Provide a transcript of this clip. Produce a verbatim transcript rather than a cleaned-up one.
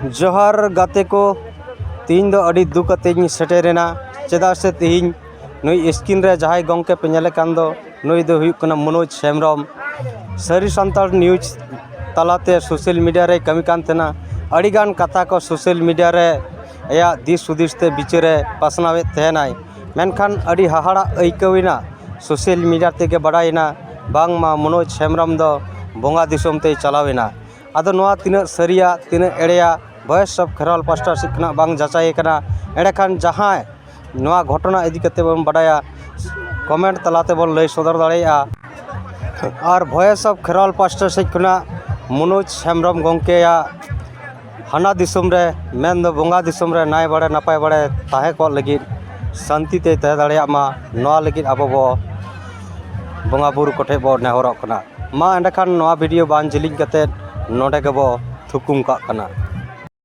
ᱡᱚᱦᱟᱨ ᱜᱟᱛᱮ ᱠᱚ, ᱛᱮᱦᱮᱧ ᱫᱚ ᱟᱹᱰᱤ ᱫᱩᱠ ᱟᱛᱮᱧ ᱥᱮᱴᱮᱨᱮᱱᱟ᱾ ᱪᱮᱫᱟᱜ ᱥᱮ ᱛᱮᱦᱮᱧ ᱱᱩᱭ screen ᱨᱮ ᱡᱟᱦᱟᱸᱭ ᱜᱚᱢᱠᱮ ᱯᱮ ᱧᱮᱞᱮ ᱠᱟᱱ ᱫᱚ, ᱱᱩᱭ ᱫᱚ ᱦᱩᱭᱩᱜ ᱠᱟᱱᱟ ᱢᱚᱱᱳᱡᱽ ᱦᱮᱢᱵᱨᱚᱢ᱾ ᱥᱟᱹᱨᱤ ᱥᱟᱱᱛᱟᱲ news ᱛᱟᱞᱟᱛᱮ social media ᱨᱮᱭ ᱠᱟᱹᱢᱤ ᱠᱟᱱ ᱛᱟᱦᱮᱱᱟ᱾ ᱟᱹᱰᱤᱜᱟᱱ ᱠᱟᱛᱷᱟ ᱠᱚ social media ᱨᱮ ᱟᱭᱟᱜ ᱫᱤᱥ ᱦᱩᱫᱤᱥ ᱛᱮ ᱵᱤᱪᱟᱹᱨᱮ ᱯᱟᱥᱱᱟᱣᱮᱫ ᱛᱟᱦᱮᱱᱟᱭ᱾ ᱢᱮᱱᱠᱷᱟᱱ ᱟᱹᱰᱤ ᱦᱟᱦᱟᱲᱟᱜ ᱟᱹᱭᱠᱟᱹᱣ ᱮᱱᱟ, social media ᱛᱮᱜᱮ ᱵᱟᱰᱟᱭᱮᱱᱟ ᱵᱟᱝᱢᱟ ᱢᱚᱱᱳᱡᱽ ᱦᱮᱢᱵᱨᱚᱢ ᱫᱚ ᱵᱚᱸᱜᱟ ᱫᱤᱥᱚᱢ ᱛᱮᱭ ᱪᱟᱞᱟᱣ ᱮᱱᱟ᱾ ᱟᱫᱚ ᱱᱚᱣᱟ ᱛᱤᱱᱟᱹᱜ ᱥᱟᱹᱨᱤᱭᱟ, ᱛᱤᱱᱟᱹᱜ ᱮᱲᱮᱭᱟ, Voice of ᱠᱷᱮᱨᱣᱟᱞ ᱯᱟᱥᱴᱟ ᱥᱮᱫ ᱠᱷᱚᱱᱟᱜ ᱵᱟᱝ ᱡᱟᱪᱟᱭ ᱟᱠᱟᱱᱟ᱾ ᱮᱸᱰᱮᱠᱷᱟᱱ ᱡᱟᱦᱟᱸᱭ ᱱᱚᱣᱟ ᱜᱷᱚᱴᱚᱱᱟ ᱤᱫᱤ ᱠᱟᱛᱮ ᱵᱚᱱ ᱵᱟᱰᱟᱭᱟ, comment ᱛᱟᱞᱟ ᱛᱮᱵᱚᱱ ᱞᱟᱹᱭ ᱥᱚᱫᱚᱨ ᱫᱟᱲᱮᱭᱟᱜᱼᱟ᱾ ᱟᱨ Voice of ᱠᱷᱮᱨᱣᱟᱞ ᱯᱟᱥᱴᱟ ᱥᱮᱫ ᱠᱷᱚᱱᱟᱜ ᱢᱚᱱᱳᱡᱽ ᱦᱮᱢᱵᱨᱚᱢ ᱜᱚᱢᱠᱮᱭᱟᱜ ᱦᱟᱱᱟ ᱫᱤᱥᱚᱢ ᱨᱮ, ᱢᱮᱱᱫᱚ ᱵᱚᱸᱜᱟ ᱫᱤᱥᱚᱢ ᱨᱮ ᱱᱟᱭ ᱵᱟᱲᱮ ᱱᱟᱯᱟᱭ ᱵᱟᱲᱮ ᱛᱟᱦᱮᱸ ᱠᱚᱜ ᱞᱟᱹᱜᱤᱫ, ᱥᱟᱱᱛᱤ ᱛᱮᱭ ᱛᱟᱦᱮᱸ ᱫᱟᱲᱮᱭᱟᱜ ᱢᱟ, ᱱᱚᱣᱟ ᱞᱟᱹᱜᱤᱫ ᱟᱵᱚ ᱵᱚ ᱵᱚᱸᱜᱟ ᱵᱩᱨᱩ ᱠᱚᱴᱷᱮᱱ ᱵᱚ ᱱᱮᱦᱚᱨᱚᱜ ᱠᱟᱱᱟ᱾ ᱢᱟ ᱮᱸᱰᱮᱠᱷᱟᱱ ᱱᱚᱣᱟ video ᱵᱟᱝ ᱡᱤᱞᱤᱧ ᱠᱟᱛᱮᱫ ᱱᱚᱰᱮ ᱜᱮᱵᱚ ᱛᱷᱩᱠᱩᱢ ᱠᱟᱜ ᱠᱟᱱᱟ᱾